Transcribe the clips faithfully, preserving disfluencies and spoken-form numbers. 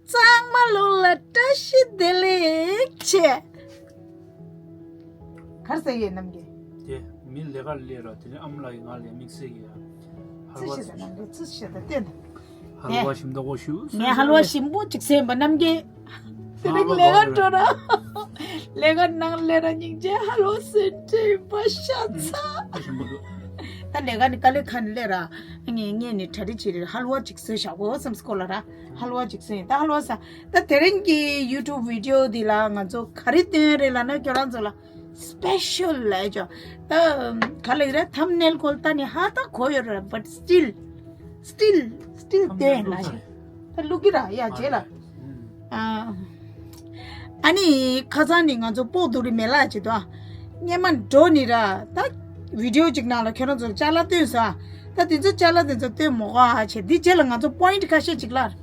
གཙང་མ་ལོ་ལ་བཀྲ་ཤིས་བདེ་ལེགས་བྱས། གར་ཟེར་ཡས་རྣམ་རྒྱལ། དེ་མི་ལས་ཀ་ལས་ར་དེ་ནས་ཨམ་ལགས་ཡིན་ང་ལས་དམིགས་བསལ་གྱི་ཡ། ཧལ་ཙི་བ་ཤི་ཟེར་རྣམ་རྒྱལ་ཙི་ཤི་ཟེར་བསྟན། ཧལ་བ་ཞིམ་མདོག་པོ་ཞུ། ངས་ཧལ་བ་ཞིམ་པོ་ཅིག་ཟེར་བ་རྣམ་རྒྱལ། དེ་རིང་ལས་ཀ་འགྲོ་ར། ལས་ཀ་ནང་ལས་ར་སྙིང་རྗེ་ཧལ་བ་ཟེར་དྲན་པ་ཤ་ཚ། ད་ལས་ཀ་ནི་དཀའ་ལས་ཁ་ནས་ལས་ར། ངས་ངས་ནི་གྲ་སྒྲིག་བྱེད་རེད་ཧལ་བ་ཅིག་ཟོས་བཞག་གོ་བསམ་སྐོར་ལ་ར། ཧལ་བ་ཅིག་ཟོས་ཡིན་ད་ཧལ་བ་ཟ། ད་དེ་རིང་གི་YouTube video འདི་ལ་ང་ཚོ་ག་རེ་སྟོན་རེད་ལབ་ན་ཁྱོད་རང་ཚོ་ལ་special ལབ་ཅོ། ད་ག་ལ་ཡིན་ར་thumbnail སྐོར་ལྟ་ནི་ཧ་ད་གོ་ཡོད་རེད། but still still still སྟོན་ལ་ཞིག་ད་བླུག་གི་ར་ཡ་རྗེས་ལ། ཨ་ནི་ཁ་སང་ནི་ང་ཚོ་སྤོག་རྡོ་རི་མེ་ལགས་ཅིག་ཏུ་ཨ། སྔན་མ་འགྲོ་ནི་ར་ད་video ཅིག་ནང་ལ་ཁྱོད་རང་ཚོ་ཅ་ལག་སྟོན་ས། ད་དེ་ཚོ་ཅ་ལག་དེ་ཚོ་སྟོན་མོ་ག་ཨ་ཆེ་འདི་རྗེས་ལ་ང་ཚོ་point ཁ་ཤས་ཅིག་ལ།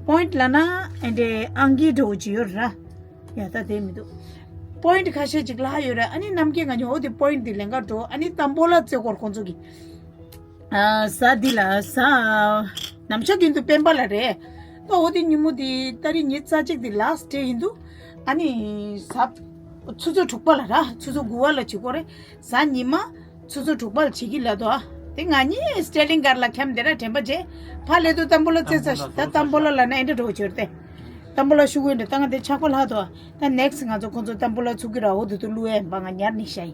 point ལ་ན་ཨེ་འདྲེ་ཨང་ཀི་འགྲོ་ཅིག་ཡོད་ར། ཡ་ད་དེ་མི་འདུག point ཁ་ཤས་ཅིག་ལ་ཡོད་ར། ཨ་ནི་རྣམ་རྒྱལ་ང་ཉོ་འོ་དེ་point དེ་ལེན་ག་འགྲོ། ཨ་ནི་ཏམ་བོ་ལ་རྩེ་སྐོར་ཁོང་ཚོ་གི་ཨ་གཟའ་འདི་ལ་གཟའ་ནམ་ཞག་རྒྱུན་དུ་སྤེན་པ་ལ་རེད། ད་འོ་དེ་ཉིན་མོ་དེ་ཏ་རིག་ཉི་ཤུ་རྩ་གཅིག་དེ་last day ཡིན་འདུག་ཨ་ནི་གཟའ་ཆུ་ཚོད་དྲུག་པ་ལ་ར་ཆུ་ཚོད་དགུ་པ་ལ་བྱེད་དགོས་རེད། གཟའ་ཉི་མ་ཆུ་ཚོད་དྲུག་པ་ལ་བྱེད་ཀྱི་ལ་དོ། དེ་ང་གཉིས་སི་ཊེ་ལིང་སྒར་ལ་འཁྱམས་དེ་ར་དྲན་པ་བརྗེད། ཕ་ལས་དུ་ཏམ་བོ་ལ་རྩེ་ས་ད་ཏམ་བོ་ལ་ལ་ན་ཨེ་འདྲ་འགྲོ་བྱོས་ཏེ། ཏམ་བོ་ལ་ཤུ་གུ་ཡིན་འདྲ་ད་ང་དེ་ཆག་པ་ལྷག་དོ། ད་next ང་ཚོ་ཁོང་ཚོ་ཏམ་བོ་ལ་ཚུགས་ཀྱི་ར་འོ་དེ་དུ་ལུས་ཨེ་འབའ་ང་ཉར་ནི་ཤ་ཡིན།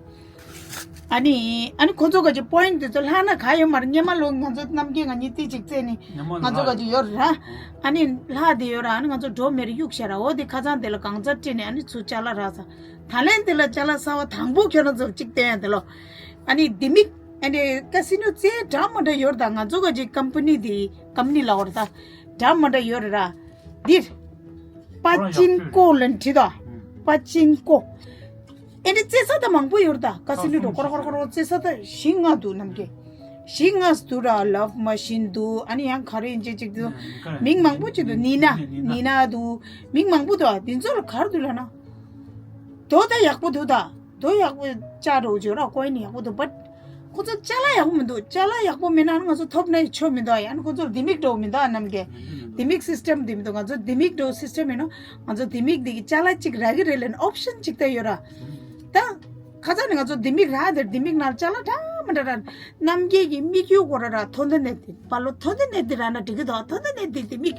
ཨ་ནི་ཨ་ནི་ཁོ་ཚོ་ག་ཅི་པོ་ཡིན་དེ་ཚོ་ལྷག་ན་ག་ཡོད་མ་རེད། སྔན་མ་ལོ་ང་ཚོ་རྣམ་རྒྱལ་ང་གཉིས་ཏི་ཅིག་རྩེ་ནི་ང་ཚོ་ག་ཅི་ཡོད་ར། ཨ་ནི་ལྷག་དེ་ཡོད་ར། ཨ་ནི་ང་ཚོ་འགྲོ་མེད་རེད་གཡུག་ཤ་ར། འོ་དེ་ཁ་ཚང་དེ་ལ་གང་ཚ་སྤྲད་ནས་ཨ་ནི་ཚུར་ཅ་ལག་རག་ས། ད་ལན་དེ་ལ་ཅ་ལག་གསར་བ་དང་པོ་ཁྱོད་རང་ཚོར་གཅིག་སྟོན་ཡ་དེ་ལོ། ཨ་ནི་དེ་མིག་ཨ་ནི་ཀ་སི་ནོ་རྩེ་འདྲ་མ་འདྲ་ཡོད་ར། ད་ང་ཚོ་ག་ཅི་ཀམ་པ་ནི་དེ་ཀམ་པ་ནི་ལ་འོར་ད་འདྲ་མ་འདྲ་ཡོད་ར། འདིར་པ་ཅིན་ཀོ་ལན་བྲིས་དོ། པ་ཅིན་ཀོ། ཨེ་འདྲ་རྩེ་ས་ད་མང་པོ་ཡོད་ར། ད་ཀ་སི་ནོ་འགྲོ་ཀོ་ར་ཀོ་ར་ཀོ་ར་རྩེ་ས་ད་བཞི་ལྔ་འདུག་རྣམ་རྒྱལ། བཞི་ལྔ་འདུག་ར། ལབ་མ་ཤིན་འདུག་ཨ་ནི་ཡང་ག་རེ་ཡིན་ཅེ་ཅིག་འདུག་མིང་མང་པོ་ཅིག་འདུག་ནི་ན་ནི་ན་འདུག་མིང་མང་པོ་འདུག་དེ་ཚོ་ལ་ག་རེ་འདུག་ལབ་ན། དོ་ད་ཡག་པོ་འདུག་ད། དོ་ཡག་པོ་ཅ་འགྲོ་བྱོས་ར་ཀོ་ཨེ་ནི་ཡག་པོ་འདུག but ཁོ་ཚོ་ཅ་ལག་ཡག་པོ་མི་འདུག་ཅ་ལག་ཡག་པོ་མེད་ན་ང་ཚོ་ཐོབ་ན་ཡི་ཆོ་མི་འདུག་ཡང་ཁོ་ཚོ་ལྡེ་མིག་འགྲོ་མི་འདུག་རྣམ་རྒྱལ། ལྡེ་མིག་སིས་ཊེམ་དེ་མི་འདུག་ང་ཚོ་ལྡེ་མིག་འགྲོ་སིས་ཊེམ་ཡིན་ནོ། ང་ཚོ་ལྡེ་མིག་དེ་གི་ཅ་ལག་གཅིག་རག་གི་རེད་ལབ་ན་ཨོབ་ཤན་གཅིག་ད་ཡོད་ར། ད་ཁ་ཚ་ནས་ང་ཚོ་ལྡེ་མིག་རག་དེར་ལྡེ་མིག་ནང་ཅ་ལག་འདྲ་མི་འདྲ་ར། རྣམ་རྒྱལ་གི་མིག་ཡུ་གོ་ར་ར་ཐོ་འདི་ནས་དེ་པ་ལོ་ཐོ་འདི་ནས་དེ་ར་ན་འགྲིག་གི་འདུག་ཐོ་འདི་ནས་དེ་ལྡེ་མིག་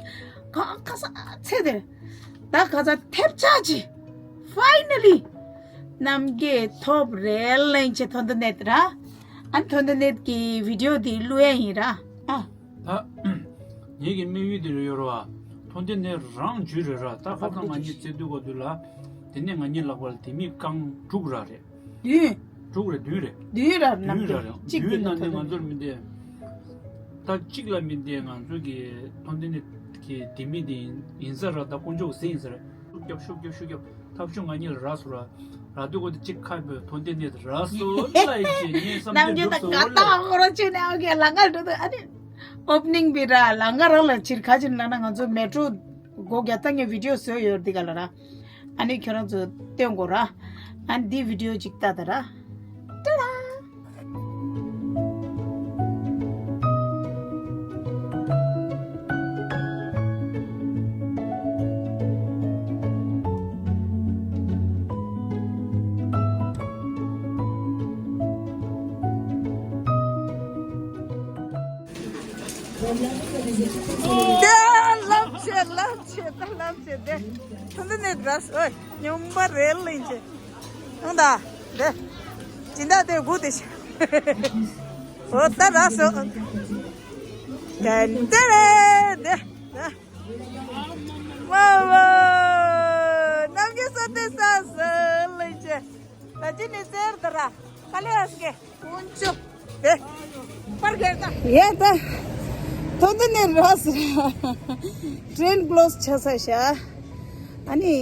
ཁ་ཁ་ཚ་ཚེ་དེར། ད་ཁ་ཚ་ཐེབས་ཆག་ཅི། Finally རྣམ་རྒྱལ་ཐོབ་རེད་ལན་ཆེ་ཐོ་འདི་ནས་ར། ཨ་ཐོ་འདི་ནས་ཀྱི་བི་ཌི་ཡོ་འདི་བླུག་ཡས་ཡིན་ར། ཨ། ད་ངེད་ཀྱི་དམིགས་ཡུལ་འདི་རུ་ཡོད་ར་བ། ཐོ་འདི་ནས་རང་འཇུས་རེད་ར། ད་ཁ་ཚང་ང་གཉིས་བཙལ་དུས་གོ་དུས་ལ། དེ་ནས་ང་གཉིས་ལག་པར་ལྡེ་མིག་རྐང་དྲུག་ར་རེད། བདུན། དྲུག་རེད་བདུན་རེད། བདུན་ར་རྣམ་རྒྱལ་གཅིག་བདུན་གི་ནང་ནས་ང་ཚོར་མི་འདས། ད་གཅིག་ལ་མི་འདས་ང་ཚོ་གི་ཐོ་འདི་ནས་ཀྱི་ལྡེ་མིག་འདི་ཡིན་ས་ར། ད་དཀོན་མཆོག་གི་སྲས་ཡིན་ས་ར། ཤུགས་རྒྱབ་ཤུགས་རྒྱབ་ཤུགས་རྒྱབ། ཐབས་ཤུགས་ང་གཉིས་ལ་རག་སོང་ར། རག་དུས་གོ་དེ་གཅིག་ཁ་བོས་ཐོ་འདི་ནས་རག་སོང་ལ་ཡིན་གྱི་ངས་བསམ་རྣམ་རྒྱལ་ད་དགའ་ཏོག་ཧོ་རོ་ཆེ་ནས་ཨོ་ཀེ་ལ་ང་འགྲོ་དུས་ཨ་ནི་ཨོ་པ་ནིང་བི་ར་ལ་ང་རང་ལ་ཕྱིར་ཁ་ཕྱིར་ན་ན་ང་ཚོ་མེ་ཊྲོ་སྒོ་རྒྱག་ད་ངས་བི་ཌི་ཡོ་བཟོས་ཡོད་འདི་ག་ལ་ར། ཨ་ནི་ཁྱོད་རང་ཚོ་སྟོན་དགོས་ར། ཨ་ནི་འདི་བི་ཌི་ཡོ་གཅིག་ལྟ་ད་ར། ཏྲ་ར། ཏྲ་ལབ་བྱས་ལབ་བྱས་ད་ལབ་བྱས་ཏེ། ཐུང་ཐུང་ནས་ར་སོ་སྙོམས་པ་རེད་ལིང་ཆེ། ཨང་ད། དེ། སྦྱིན་བདག་དེ་སྒུག་དེ་ཤི། འོ་ད་ར་སོ། དེ་འདི་རེད་དེ། ད། ཝའོ་ཝའོ། རྣམ་རྒྱལ་ས་དེ་ས་སོ་ལིང་ཆེ། ད་ཅི་ནས་ཟེར་ད་ར། ག་ལེ་ཨ་སྐད། ཀུན་སྤྱོད། དེ། པར་གེར་ད། ཡེ་ད། ཐོན་དུ་ནས་ར་སི། ཊེན་ཀློ་སི་ཆགས་ས་ཤག་ཨ་ནི་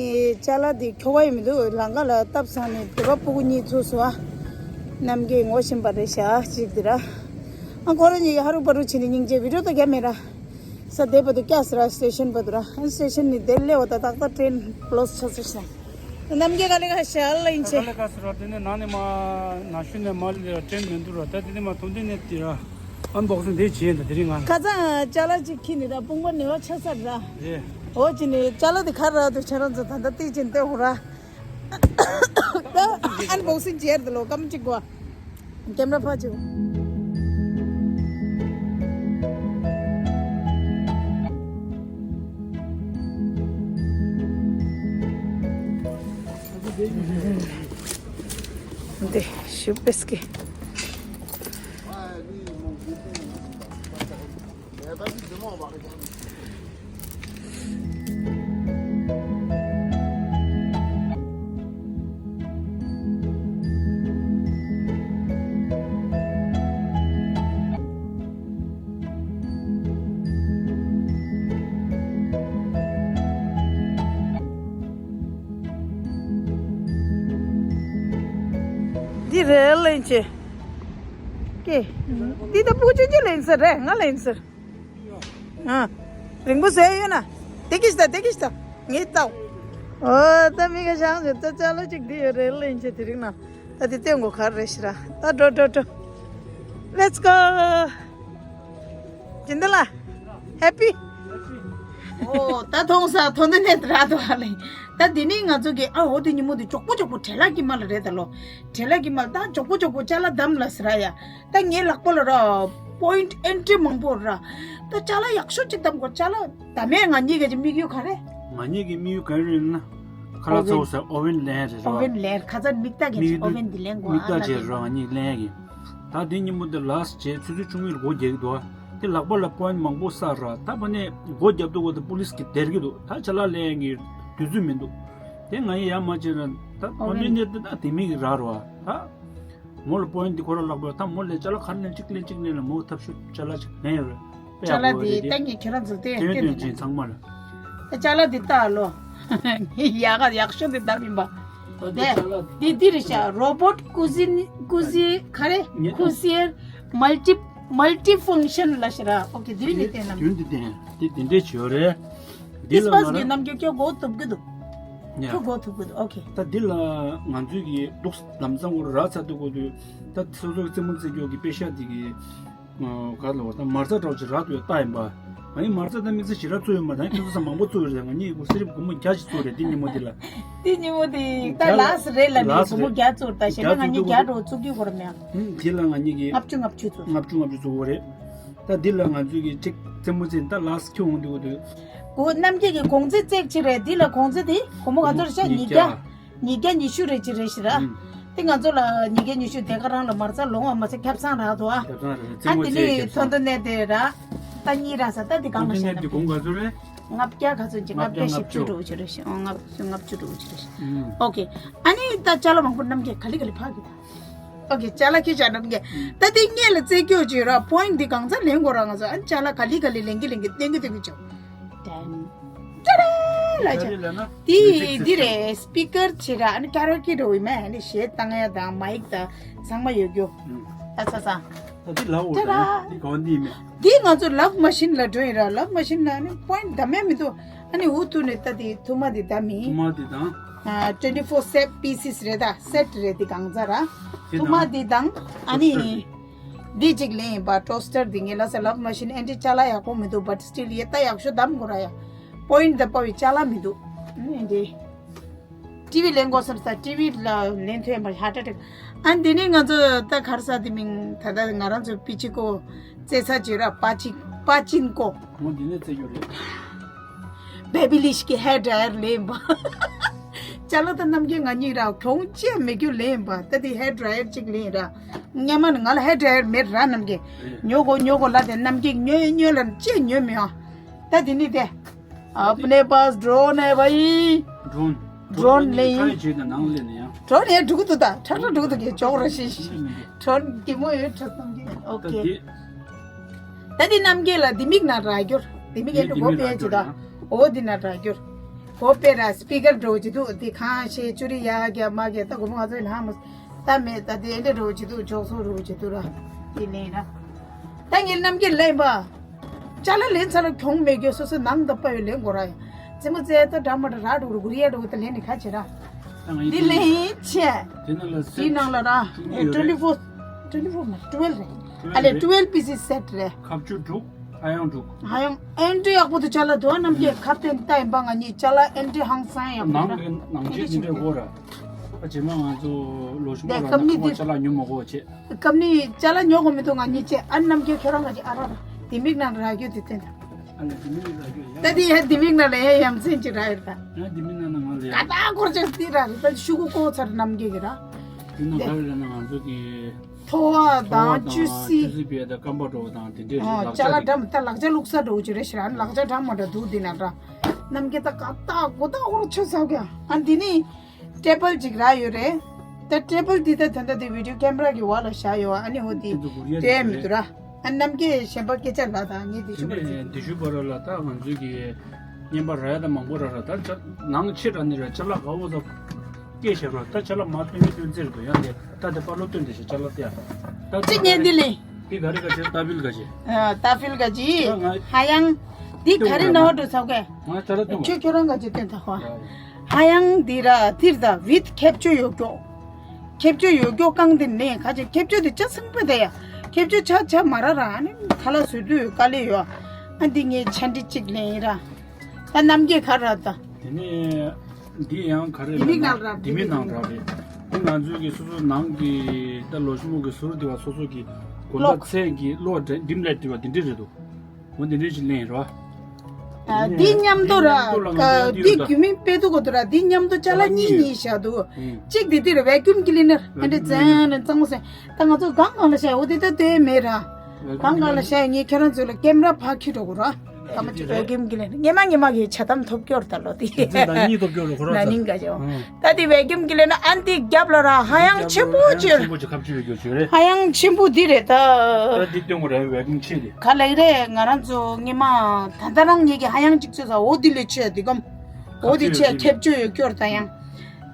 ཅ་ལག་འདི་ཁྱོ་ག་ཡི་མི་འདུག་ལམ་ཁ་ལ་བཏབ་སོང་ནས་བོད་པ་སྤུ་གུ་གཉིས་ཚུགས་སོང་ཨ། རྣམ་རྒྱལ་ངོ་ཤེས་པ་རེད་ཤག་ཅིག་འདི་ར། ཨ་ཁོ་རང་གཉིས་ཀྱི་ཧ་རུ་པ་རུ་ཕྱིན་ནས་སྙིང་རྗེ་བི་ཌི་ཡོ་ད་རྒྱབ་མེད་ར། ས་དེ་བར་དུ་བསྐྱལ་ཟེར་ར་སི་ཊེ་ཤན་བར་དུ་ར། ཨ་སི་ཊེ་ཤན་ནི་དེར་སླེབས་པ་ད་ཏག་ཏག་ཊེན་ཀློ་སི་ཆགས་ཚར་ཤག་རྣམ་རྒྱལ་ག་ལེ་ག་ཤག་ལ་ཡིན་ཆེ། ག་ལེ་ག་ཟེར་ར་དེ་ནས་ནང་ནས་མ་ན་ཤུ་ནས་མ་ལི་ར་ཊེན་མི་འདུག་ར། ད་དེ་ནས་མ་ཐོན་དེ་ནས་དེ་ར་ཨན་བོག་སིང་དེ་བྱས་ད་དེ་རིང་ང་ཁ་ཚང་ཅ་ལག་ཅིག་ཁྱེར་ནས་ར་དཔུང་པ་ནེ་བ་ཆགས་ཚར་ར། རེད། ཨོ་ཅི་ནི་ཅ་ལག་དེ་ག་ར་དུ་ཁྱེད་རང་ཚོ་ད་ལྟ་ཏིག་ཅིག་བལྟས་ཧུ་ར། ད་ཨན་བོག་སིང་བྱས་རེད་ལོ་སྐམ་གཅིག་གོ། ཀེམ་ར་ཕ་ཆུ། འདི་ཞུ་པེ་སི་ཀི། འདི་རེད་ལེན་ཆེ། ཀེ། འདི་ད་སྤུ་ཅུང་ཅུང་ལེན་ཟེར་རེད་ང་ལེན་ཟེར། ཨ། རིང་པོ་བཟོས་ཡོད་ན། དེ་གིས་ད་དེ་གིས་ད། ངས་ལྟ། ཨོ་ད་མི་ག་ཤང་ཞིག་ད་ཅ་ལག་ཅིག་འདི་ཡོད་རེད་ལེན་ཆེ་དེ་རིང་ན། ད་དེ་སྟོན་གོ་ག་རེ་ཞིག་ར། ད་འགྲོ་འགྲོ་འགྲོ། Let's go། ཇིན་དུ་ལ། Happy། ཨོ་ད་མཐོང་ས་མཐོང་དུ་ནས་ར་དོ་ཧ་ལེ། ད་འདི་ནི་ང་ཚོ་གི་ཨ་འོ་དེ་ཉིན་མོ་དེ་ཅོག་པོ་ཅོག་པོ་བྲེལ་ལ་གི་མ་ལ་རེད་ད་ལོ། བྲེལ་ལ་གི་མ་ལ་ད་ཅོག་པོ་ཅོག་པོ་ཅ་ལག་བདམས་ལ་ཟེར་ཡ། ད་ངའི་ལག་པ་ལ་ར། Point entry མང་པོ་ར། ད་ཅ་ལག་ཡག་ཤོས་ཅིག་བདམས་དགོས་ཅ་ལག་ད་མེད་ང་གཉིས་ཀ་ཅིག་དམིགས་ཡུལ་ག་རེ། ང་གཉིས་ཀྱི་དམིགས་ཡུལ་ག་རེ་རེད་ན། ཁ་ལག་ཚ་བོ་ཟེར་ཨོ་ཝེན་ལེན་རེད་ར། ཨོ་ཝེན་ལེན་ཁ་ཚ་མིག་ལྟ་གི་ཨོ་ཝེན་འདི་ལེན་དགོས་མིག་ལྟ་བྱས་ར་ང་གཉིས་ལེན་གི། ད་དེ་ཉིན་མོ་དེ་ལ་བྱས་ཆུ་ཚོད་བཅུ་གཉིས་ལ་སྒོ་རྒྱག་གི་འདུག་དེ་ལག་པ་ལ་པོ་ཡིན་མང་པོ་བསགས་ར་ད་ཕ་ནས་སྒོ་རྒྱབ་དུས་སྒོ་དེ་པུ་ལིས་ཀྱིས་སྡེར་གི་འདུག་ད་ཅ་ལག་ལེན་གི་དུས་ཚོད་མི་འདུག་དེ་ང་ཡི་ཡ་མ་བྱས་ར་ད་ཨོ་ཝེན་ནས་དེ་ད་དེ་མིག་ར་ར་ད། མོ་ལ་པོ་ཡིན་འདི་ཁོ་ར་ལག་པ་ད་མོ་ལས་ཅ་ལག་ཁ་ལེན་གཅིག་ལེན་གཅིག་ལེན་ལ་མོ་ཐབས་ཤུ་ཅ་ལག་ཅིག་ལེན་ཡོད་རེད། ཅ་ལག་དེ་ལྟ་ངས་ཁྱེད་རང་ཚོ་ལྟས་དེ་ལྟོས་དོན་ཅན་ཚང་མ་ལ། ད་ཅ་ལག་དེ་ལྟ་ལོ། ཡག་ག་ཡག་ཤོས་དེ་ལྟ་མིན་པ། དེ་དེ་དེ་རེད་ཤག་རོ་བོ་ཊི་ཀུ་ཟི་ནི་ཀུ་ཟི་ག་རེ་ཀུ་སི་ཨེར་མལ་ཏི་མལ་ཏི་ཕང་ཤན་ལ་ཤི་ར། ཨོ་ཁེ་དེ་རིང་ནས་བསྟན་ལ། དེ་དེ་འདྲས་བྱོས་རེད། འདི་ལ་ང་རང་། ཁྲིས་མས་གི་རྣམ་འགྱུར་ཁྱོད་གོ་ཐུབ་གི་འདུག་ཡ། ཁྱོད་གོ་ཐུབ་གི་འདུག་ཨོ་ཁེ། ད་འདི་ལ་ང་ཚོའི་གི་འདུག་ལམ་སང་འོར་ར་ཚ་འདུག་གོ་དུས་ད་སོ་སོ་གི་རྩེད་མོ་རྩེ་རྒྱུ་གི་པེ་ཤ་འདི་གི་ག་ལ་བར་ད་མ་རྩ་འདྲ་བོ་ཅིག་རག་འདུག་ལྟ་ཡིན་པ། ང་ཡི་མ་རྩ་ད་དམིགས་བསལ་ཞེ་དྲག་བཙུགས་ཡོད་མ་རེད། ད་ཁྱོད་ཚོ་ས་མང་པོ་བཙུགས་ཡོད་རེད། ང་གཉིས་ཀྱི་སི་རིབ་སྒོར་མོ་བརྒྱ་ཞིག་བཙུགས་རེད་འདི་ཉིན་མོ་འདི་ལ། འདི་ཉིན་མོ་འདི་ད་ལགས་སི་རེད་ལ་ནི་ལགས་སི་སྒོར་མོ་རེད། བརྒྱ་བཙུགས་ད་ཞེ་ན་ང་གཉིས་བརྒྱ་འགྲོ་བཙུགས་རྒྱུ་གོ་ར་མེད། ཨུམ་འདི་ལ་ང་གཉིས་ཀྱི་ལྔ་བཅུ་ལྔ་བཅུ་བཙུགས། ལྔ་བཅུ་ལྔ་བཅུ་བཙུགས་གོ་རེད། ད་འདི་ལ་ང་ཚོས་ཀྱི་ཅིག་རྩེད་མོ་རྩེ་ད་ལགས་སི་ཁྱོད་འོང་འདུག་གོ་དུས། གོ་རྣམ་རྒྱལ་གྱི་གོང་ཚད་བརྩེགས་ཅིག་རེད། འདི་ལ་གོང་ཚད་དེ་སྒོར་མོ་ག་ཚོད་རེད་ཤག་ཉིས་བརྒྱ། ཉིས་བརྒྱ་ཉི་ཤུ་རེ་ཅིག་རེད་ཤི་ར། ཨུམ། དེ་ང་ཚོ་ལ་ཉིས་བརྒྱ་ཉི་ཤུ་དེ་ག་རང་ལ་མ་རྩ་ལོང་བ་མ་ཚད་ཁྱབ་ཚང་རག་འདུག་ཨ། ཁྱབ་ཚང་རེད། རྩེད་ཨ་མོ་དེ་རྩེ་ནི་ཁྱབ་ཚང་། ཐོན་ཐོན་ནས་དེ་ར། ད་གཉིས་ར་ས་ད་དེ་གང་ལ་ཐོན་ཐོན་ནས་དེ་གོང་ག་ཚོད་རེད། ལྔ་བརྒྱ་ག་ཚོད་ཅིག་ལྔ་བརྒྱ་ལྔ་བཅུ་འགྲོ་གི་རེད་ཤི། ཨོ་ལྔ་བཅུ་ལྔ་བཅུ་འགྲོ་གི་རེད་ཤི། ཨུམ། ཨོ་ཁེ། ཨ་ནི་ད་ཅ་ལག་མང་པོ་རྣམ་རྒྱལ་ག་ལི་ག་ལི་ཕག་གི་ད། ཨོ་ཁེ་ཅ་ལག་ཁྱི་ཅ་རྣམ་རྒྱལ། ད་དེ་སྔས་ལ་རྩེ་སྐྱོ་ཅིག་ར་པོ་ཡིན་འདི་གང་ཚ་ལེན་དགོས་ར་ང་ཚོ་ཨ་ནི་ཅ་ལག་ག་ལི་ག་ལི་ལེན་གི་ལེན་གི་ལེན་གི་ལེན་གི་ཅོ། ཏན། ཏ་ར་ལ་ཅ། ཏི་འདི་རེད་སི་པི་ཀར་ཆེ་ར་ཨ་ནི་ཀ་ར་ཨོ་ཀེ་འགྲོ་བའི་མེད་ཨ་ནི་གཞས་བཏང་ཡ་དང་མའིག་དང་ཚང་མ་ཡོད་རྒྱུ། ཨ་ཚ་ཚ། ད་འདི་ལབ་འོ་ད་འདི་ག་བ་འདི་མེད། འདི་ང་ཚོ་ལབ་མ་ཤིན་ལ་འགྲོ་ཡིན་ར་ལབ་མ་ཤིན་ལ་ཨ་ནི་པོ་ཡིན་ད་མེད་མི་འདུག་ཨ་ནི་འུ་ཐུག་ནས་ད་འདི་ཐུག་མ་འདི་ད་མི། ཐུག་མ་འདི་དང་། ཨ་twenty four set pieces རེད་ད་སེ་ཊི་རེད་འདི་གང་ཚ་ར། ཐུག་མ་འདི་དང་ཨ་ནི། འདི་གཅིག་ལེན་ཡིན་པ། ཊོ་སི་ཊར་འདི་ངས་ལ་ས་ལབ་མ་ཤིན་ཨེ་འདྲི་ཅ་ལག་ཡག་པོ་མི་འདུག but still ཡེ་ད་ཡག་ཤོས་བདམས་དགོས་ར་ཡ། པོ་ཡིན་ད་པ་བའི་ཅ་ལག་མི་འདུག་ཨེ་འདྲི། ཊི་ཝི་ལེན་དགོས་བསམ་ས་ཊི་ཝི་ལ་ལེན་ཐུབ་ཡ་མ་ཧར་ཊ་ཨེ་ཊེག་ཨ་འདི་ནི་ང་ཚོ་ད་གར་ས་འདི་མིང་ད་ད་ང་རང་ཚོ་པི་ཅི་ཀོ་རྩེ་ས་ཅི་ར་པ་ཅིན་པ་ཅིན་ཀོ། ངོ་འདི་ནས་རྩེ་རྒྱུ་རེད། བེ་བི་ལིཤ་གི་ཧེར་ཌ་རའི་ཡར་ལེན་པ། ཅ་ལག་ད་རྣམ་རྒྱལ་ང་གཉིས་ར་གྱོང་ཅི་མེད་རྒྱུ་ལེན་པ་ད་དེ་ཧེར་ཌ་རའི་ཡར་གཅིག་ལེན་ར། སྔན་མ་ནི་ང་ལ་ཧེར་ཌ་རའི་ཡར་མེད་ར་རྣམ་རྒྱལ། ཉོ་གོ་ཉོ་གོ་ལ་དེ་རྣམ་རྒྱལ་ཉོས་ཉོས་ལ་ཅི་ཉོས་མེད་ཨ། ད་དེ་ནི་དེ། अपने पास ड्रोन है भाई། drone། drone नहीं। ཁ་ཡི་བྱེད་ན་ནང་ལེན་ཡང་། ཌྲོན་ཡང་འགྲུག་ཏུ་ད་ཁྲག་ཁྲག་འགྲུག་ཏུ་གི་ཅོག་ར་ཤི་ཤི། ཌྲོན་གི་མོ་ཡོད་ཁྲག་ཙམ་གི་ཨོ་ད་ཁེ། དེ། ད་དེ་རྣམ་རྒྱལ་ལ་དེ་མིག་ན་ར་རྒྱོར། དེ་མིག་ཡན་དེ་དུ་གོ་མིག་ན་པེ་ཅི་ད། ར་རྒྱོར་ཡང་། ཨོ་དེ་ན་ར་རྒྱོར། གོ་པེ་ར་སི་པི་ཀར་འགྲོ་ཅི་དུ་དེ་ཁང་ཤེ་ཅུ་རི་ཡ་ག་མ་ག་ད་གོ་མ་ཚོ་ན་མ། ད་མེད་ད་དེ་འདྲ་འགྲོ་ཅི་དུ་ཅོག་སོ་རུ་ཅི་དུ་ར། དེ་ལེན་ར། ད་ངའི་རྣམ་རྒྱལ་ལེན་པ། ཅ་ལག་ལེན་ཚར་ལ་གྱོང་མེད་རྒྱུ་སོ་སོ་ནང་དུ་པ་ཡོད་ལེན་དགོས་ར་ཡ། རྩེད་མོ་རྩེ་ད་འདྲ་མ་འདྲ་ར་འགྲོ་རུ་གུ་རི་ཡ་འགྲོ་གི་ད་ལེན་ནི་ཁ་ཆེ་ར། ད་ང་ཡི་འདི་ལེན་ཆེ། དེ་ནང་ལ་དེའི་ནང་ལ་ར། ཅུང་ཡོད་རེད། twenty four twenty four མ་twelve རེད། ཨ་ལེ་རེད། twelve pieces set རེད། ཁ་བཅུ་དྲུག་ཧ་ཡང་འགྲོ། ཧ་ཡང་ཨེ་འདྲ་ཡག་པོ་དུ་ཅ་ལག་འདུག་ནམ་རྒྱུན་ཁ་བརྟན་ལྟ་ཡིན་པ། ང་གཉིས་ཅ་ལག་ཨེ་འདྲ་ཧང་སང་ཡག་པོ་ནང་གི་ནང་ཆེ་འདི་འདྲ་གོ་ར། ཨ་ཅེ་མ་ང་ཚོ་ལོ་ཤུ་མ་ར་ན་ཁ་བ་ཅ་ལག་ཉོ་མ་གོ་ཆེ། སྐབས་ནི་ཅ་ལག་ཉོ་གོ་མི་འདུག་ང་གཉིས་ཅེ། ཨ་ནམ་རྒྱུན་ཁྱོད་རང་ག་ཅེ་ཨ་ར་ར་དེ་མིག་ནང་ར་རྒྱུ་དེ་བསྟན། ཨ་ལ་དེ་མིག་ནང་ར་རྒྱུ་ཡ། ད་དེ་ཡ་དེ་མིག་ནང་ལ་ཡ་ཡ་མཚན་ཅིག་ར་ཡོད་ད། ཨ་དེ་མིག་ནང་ན་ང་ལ་ཡ། ད་ད་སྐོར་ཅིག་དེ་ར་རེད། ད་ཤུ་གུ་ཀོ་ཚར་ནམ་རྒྱུན་གི་ར། དེ་ན་ག་རེ་ལ་ན་ང་ཚོ་གི་ཐོ་བ་དང་ཆུ་སྲི། ཆུ་སྲི་བེ་དང་སྐམ་པ་འགྲོ་བ་དང་དེ་འདྲས་རེད། ཨོ་ལག་ཅ་ཆ་ལག་རེད། འདྲ་མི་ད་ལག་ཆ་བླུགས་ས་འགྲོ་གི་རེད་ཤི་ར། ལག་ཆ་འདྲ་མ་འདྲ་འདུག་འདི་ན་འདྲ། ནམ་རྒྱུན་ད་ཀ་ཏག་གོ་ཏག་ཧོར་ཆོས་ཟ་གི་ཨ་འདི་ནི་ཊེ་བལ་ཅིག་ར་ཡོད་རེད། ད་ཊེ་བལ་འདི་ད་ད་ད་དེ་བི་ཌིའོ་ཀེམ་ར་གི་བ་ལ་བཞག་ཡོད་ཨ་ནི་ཧོ་དེ་དེ་ཚོ་གུ་རི་ཡ་དེ་མི་འདུག་ར། ཨ་ནམ་རྒྱུན་གཞན་པ་སྐད་ཆ་ལ་ད་ངས་དེ་ཤུ་པར་ཟེར་དེ་ཤུ་པར་ལ་ད་ང་ཚོའི་གི་བརྙན་པར་ར་ཡ་ད་མང་པོ་ར་ར་ད་ཆ་ནང་ཆེ་ར་ནི་ར་ཅ་ལག་ག་བོ་ཟ། སྐད་བཤད་རོགས། ད་ཅ་ལག་མ་སྟོན་གི་སྟོན་ཚེར་དུ་ཡང་དེ་ད་དེ་པ་ལོ་སྟོན་དེ་ཞེས་ཅ་ལག་དེ་ད་གཅིག་ངན་འདི་ལི། དེ་ག་རེ་ག་ཅེ་ཏ་ཕིལ་ག་ཅེ། ཨ་ཏ་ཕིལ་ག་ཅེ། ད་ང་ཧ་ཡང་། འདི་ག་རེ་ན་བ་འགྲོ་ཚ་གས། ང་ཅ་ལག་སྟོན་ཁྱོད་ཁྱོད་རང་ག་ཅེ་སྟོན་ད་ཧ། ཧ་ཡང་འདི་ར་ཐིར་ད་བིད་ཁེབ་ཆོ་ཡོད་ཀྱོ། ཁེབ་ཆོ་ཡོད་ཀྱོ་རྐང་འདི་ནས་ག་ཅེ་ཁེབ་ཆོ་འདི་ཆ་ཚང་པོ་དེ་ཡ། ཁེབ་ཆོ་ཆ་ཆ་མ་ར་ར་ཨ་ནི་ཁ་ལག་བཟོ་དུས་དཀའ་ལས་ཡོད། ཨ་འདི་ངས་ཆ་འདྲི་གཅིག་ལེན་ཡིན་ར། ད་ནམ་རྒྱུན་ག་ར་ད། དེ་ནས་འདི་ཡང་ག་རེ་ལབ་ན་དེ་མིག་ནང་ར་དེ་མིག་ནང་ར་རེད། འདི་ང་ཚོའི་གི་སོ་སོ་ནང་གི་ད་ལོ་ཤུ་མོ་གི་ཟུར་དེ་བ་སོ་སོ་གི་གོམ་པ་ཚད་ཀྱི་གློག་འདྲེན་ཌིམ་ལའེ་ཊི་དེ་བ་དེ་འདྲས་རེད་འདུག་འོ་དེ་འདྲས་ཞིག་ལེན་རོ། ཨ་འདི་མཉམ་དུ་ར་འདི་རྒྱུ་མིན་དཔེ་ཐུག་གོ་དུ་ར། འདི་མཉམ་དུ་ཅ་ལག་གཉིས་གཉིས་བཞག་འདུག་གཅིག་དེ་དེ་ར་བེ་ཀུམ་ཀི་ལི་ནར་ཨ་འདྲས་ཙན་ན་གཙང་མོ་སེ། ད་ང་ཚོ་གང་གང་ལ་བཞག་འོ་དེ་ད་དེ་མེད་ར། གང་གང་ལ་བཤད་ངས་ཁྱེད་རང་ཚོ་ལ་ཀེམ་ར་ཕར་ཁྱེར་འགྲོ་དགོས་ར། ད་མ་ཅིག་ར་ཀེམ་གི་ལེན་ཉི་མ་ཉི་མ་གི་ཆ་ཏམ་ཐོབ་སྐྱོར་ད་ལོ་དེ། དེ་ད་གཉིས་ཐོབ་སྐྱོར་རོ་ཁོ་ར་ན་ནིང་ག་ཅོ། ད་དེ་བེ་ཀེམ་གི་ལེན་ཨན་དེ་རྒྱབ་ལ་ར་ཧ་ཡང་ཆེན་པོ་ཆེ། ཆེན་པོ་ཆེ་ཁབ་ཆེ་བའི་རྒྱུ་ཆེ་རེད། ཧ་ཡང་ཆེན་པོ་དེ་རེད་ད། ད་དེ་སྟོན་དགོས་རེད་བེ་ཀེམ་ཆེ་དེ། ག་ལེགས་རེད་ང་རང་ཚོ་ཉི་མ་ད་ད་རང་ངེད་ཀྱི་ཧ་ཡང་ཅིག་ཚོད་ས་འོ་དེ་ལས་ཆེ་དེ་གམ། འོ་དེ་ཆེ་ཁེབ་ཆོས་ཡོད་སྐྱོར་ད་ཡང་།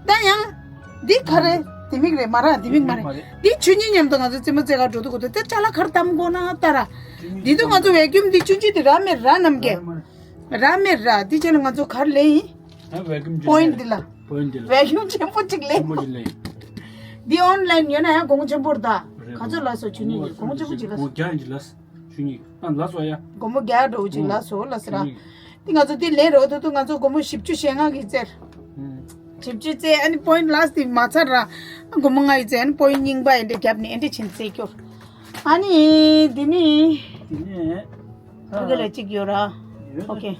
ད་ཡང་། འདི་ག་རེ། དེ་མིག་རེད་མ་ར་དེ་མིག་མ་རེད། འདི་ཆུ་གཉིས་མཉམ་དུ་ང་ཚོ་རྩེད་མོ་རྩེ་གར་འགྲོ་དུས་གོ་དེ་ད་ཅ་ལག་གར་བཏང་དགོས་ན་ལྟ་ར། འདི་དུ་ང་ཚོ་བེ་ཀུམ་འདི་ཆུ་གཅིག་དེ་ར་མེད་ར་ནམ་རྒྱུན། ར་མེད་ར་འདི་ཆ་ལ་ང་ཚོ་གར་ལེན་ཡིན། པོ་ཡིན་འདི་ལ། པོ་ཡིན་འདི་ལ། བེ་ཀུམ་ཆེན་པོ་གཅིག་ལེན། ཆེན་པོ་གཅིག་ལེན། འདི་ཨོན་ལན་ཡོད་ན་ཡང་གོང་ཆེན་པོར་ད། ག་ཚོད་ལ་སོ་ཆུ་གཉིས་ཀྱི་གོང་ཆེན་པོ་གཅིག་ལ་སོ། གོང་རྒྱ་ཡིན་གཅིག་ལ་སོ། ཆུ་གཉིས་ཨ་ལ་སོ་ཡ། སྒོར་མོ་བརྒྱ་འགྲོ་གཅིག་ལ་སོ་ལ་སི་ར། ཆུ་གཉིས། དེ་ང་ཚོ་དེ་ལས་རོགས་ཐུབ་ཐུབ་ང་ཚོ་སྒོར་མོ་བཞི་བཅུ་ཞེ་ལྔ་གི་རྩེར། ཨུམ། བཞི་བཅུ་རྩེ་ཨ་ནི་པོ་ཡིན་ལ་སི་དེ་མ་ཚར་ར། སྒོར་མོ་ལྔ་ཡི་རྩེ་ཨ་ནི་པོ་ཡིན་རྙིང་པ་ཨེ་འདྲ་རྒྱབ་ནས་ཨེ་འདྲ་ཕྱིན་རྩེ་སྐྱོར། ཨ་ནི་དེ་ནི། དེ་ནས། ཕ་གི་ལ་གཅིག་ཡོད་ར། ཡོད། ཨོ་ཁེ།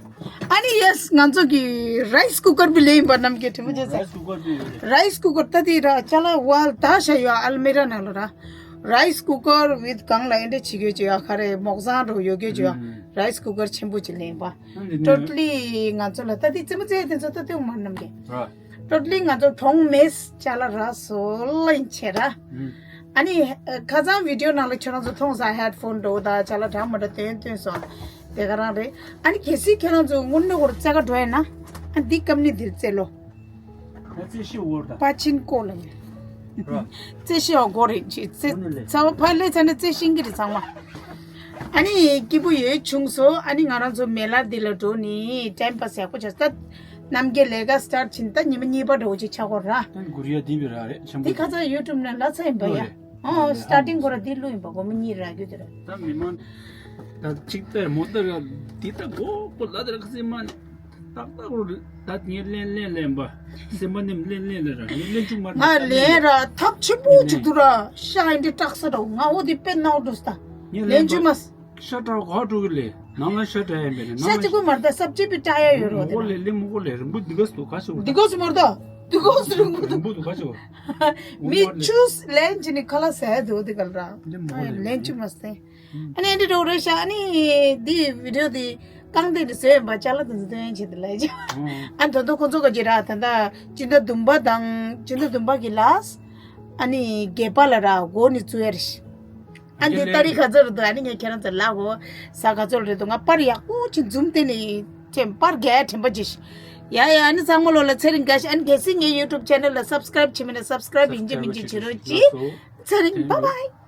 ཨ་ནི་ཡེ་སི་ང་ཚོ་གི་རའི་སི་ཀུ་ཀར་བི་ལེན་པ་རྣམས་ཀྱི་དྲི་མ་བྱེད་ས། རའི་སི་ཀུ་ཀར་བི་ཡོད་རེད། རའི་སི་ཀུ་ཀར་ད་དེ་ར་ཅ་ལག་ཝལ་ད་ཤ་ཡོད་ཨལ་མི་ར་ནང་ལ་ར། རའི་སི་ཀུ་ཀར་ཝིད་གང་ལ་ཨེ་འདྲ་བྱེད་རྒྱུ་བྱེད་ཡ་ག་རེ་མོག་ཟངས་རོ་ཡོད་རྒྱུ་བྱེད་ཡ་རའི་སི་ཀུ་ཀར་ཆེན་པོ་ཅིག་ལེན་པ། ཨ་འདི་ནས་ཊོ་ཊ་ལི་ང་ཚོ་ལ་ད་དེ་རྩེད་མོ་རྩེ་དེ་ཚོ་ད་དེ་མ་རྣམས་ཀྱི། ར། ཊོ་ཊ་ལི་ང་ཚོ་གྲོང་མེས་ཅ་ལག་ར་སོ་ལ་ཡིན་ཆེ་ར། ཨ་ནི་ཁ་སང་བི་ཌིའོ་ནང་ལ་ཁྱོད་རང་ཚོ་མཐོང་ས་ཧེཌ་ཕོན་འགྲོ་ད་ཅ་ལག་གྲངས་མ་འདྲ་སྟོན་སྟོན་སོང་། དེ་ག་རང་རེད། ཨ་ནི་གལ་སྲིད་ཁྱོད་རང་ཚོ་དངོས་གནས་ཁོར་རྩེ་ག་འགྲོ་ཡ་ན་ཨ་འདི་ཀམ་ནི་འདིར་རྩེ་ལོ། ཨ་རྩེ་ཤི་འོར་ད། པ་ཆིན་ཀོ་ལ་ཡིན། ར། རྩེ་ཤི་འོ་གོ་རེད་ཅི་རྩེ་དངོས་གནས་ལས། ཚ་བ་ཕ་ལེ་ཚ་ནི་རྩེ་ཤིང་གི་རེད་ཚང་མ། ཨ་ནི་སྐྱིད་པོ་ཡོད་བྱུང་སོ། ཨ་ནི་ང་རང་ཚོ་མེ་ལ་འདི་ལ་འགྲོ་ནི་ཊེམ་པ་སི་ཡག་པོ་བྱས་ད། ནམ་རྒྱུན་ལས་ཀ་སི་ཊར་ཊི་ཕྱིན་ད་ཉི་མ་གཉིས་པ་འགྲོ་ཅིག་ཆགས་གོ་ར། ད་གུ་རི་ཡ་འདི་བི་ར་རེད་ཆེན་པོ། འདི་ཁ་ཚ་ཡུ་ཊུབ་ནང་ལ་ཚ་ཡིན་པ་ཡ། ཨོ་སི་ཊར་ཊིང་གོ་ར་འདི་ལུ་ཡིན་པ་སྒོར་མོ་གཉིས་རག་རྒྱུ་དེ་ར། ད་མི་མང་། ད་ཅིག་ད་མོ་ད་ར་འདི་ད་གོ་གོ་ལ་དེ་ར་ཁ་སི་མ་ནི། ཏག་ཏག་རུ་ད་ངས་ལེན་ལེན་ལེན་པ། སེམས་པ་ནེམ་ལེན་ལེན་ལེན་ར་ངས་ལེན་བཅུག་མ་ང་ལེན་ར་ཐབས་ཆེན་པོ་ཅིག་འདུག་ར་ཤ་ཡིན་འདི་སྐྲག་ས་འདྲ་ང་འོ་འདི་དཔེ་ནག་འགྲོ་ས་ད་ངས་ལེན་བཅུག་མ་ས། ཤ་སྐྲག་ག་འགྲོ་གི་ལེ་ནང་ལ་ཤ་སྐྲག་ཡ་མེད་ལེ་ཤ་གཅིག་པོ་མ་རེད་ད་སབ་ཅི་པི་སྐྲག་ཡ་ཡོད་རོ་མོ་གོ་ལེ་ལེ་མོ་གོ་ལེ་རིང་པོ་འདི་ག་སུ་ག་ཤི་འདི་ག་སུ་མ་རེད་ད་འདི་ག་སུ་རིང་པོ་རིང་པོ་འདུག་ག་ཤི་མི་ཆུས་ལེན་ཅི་ནི་ཁ་ལ་ཟས་འདུག་འདི་ག་ལ་ར་ལེན་བཅུག་མ་ས། ཨ་ནི་འདི་འགྲོ་རེད་ཤག་ཨ་ནི་འདི་བི་ཌིའོ་འདི་རྐང་སྟེང་དུ་བཟོས་ཡིན་པ་ཅ་ལག་དེ་ཚོ་སྟོན་བྱེད་དུ་ལས་ཀྱི། ཨ་ནི་ད་དུང་ཁོང་ཚོ་ག་ཅི་ར་ད་ལྟ་སྤྱི་ཟླ་བདུན་པ་དང་སྤྱི་ཟླ་བདུན་པ་གི་ལ་ཨ་ནི་བརྒྱད་པ་ལ་ར་འགོ་ནས་བཙུགས་ཡ་རེད། ཨ་འདི་ཏ་རིག་ག་ཚོད་རེད་འདུག་ཨ་ནི་ངས་ཁྱེད་རང་ཚོ་ལ་གོ་ས་ག་ཚོད་རེད་འདུག་ང་པར་ཡག་པོ་ཅིག་འཛུམ་བསྟན་ནས་ཁྱེད་པར་རྒྱག་ཡ་དྲན་པ་ཅིག་ཡ་ཡ་ཨ་ནི་ཚང་མ་ལོ་ལ་ཚེ་རིང་དགའ་ཤག་ཨ་ནི་གལ་སྲིད་ངའི་ཡུ་ཊུབ་ཆེ་ནལ་ལ་སབ་སི་ཀ་རེབ་བྱེད་མིན་ན་སབ་སི་ཀ་རེབ་ཡིན་གཅིག་མིན་གཅིག་བྱེད་རོགས་གྱིས། ཚེ་རིང་བཱའི་བཱའི།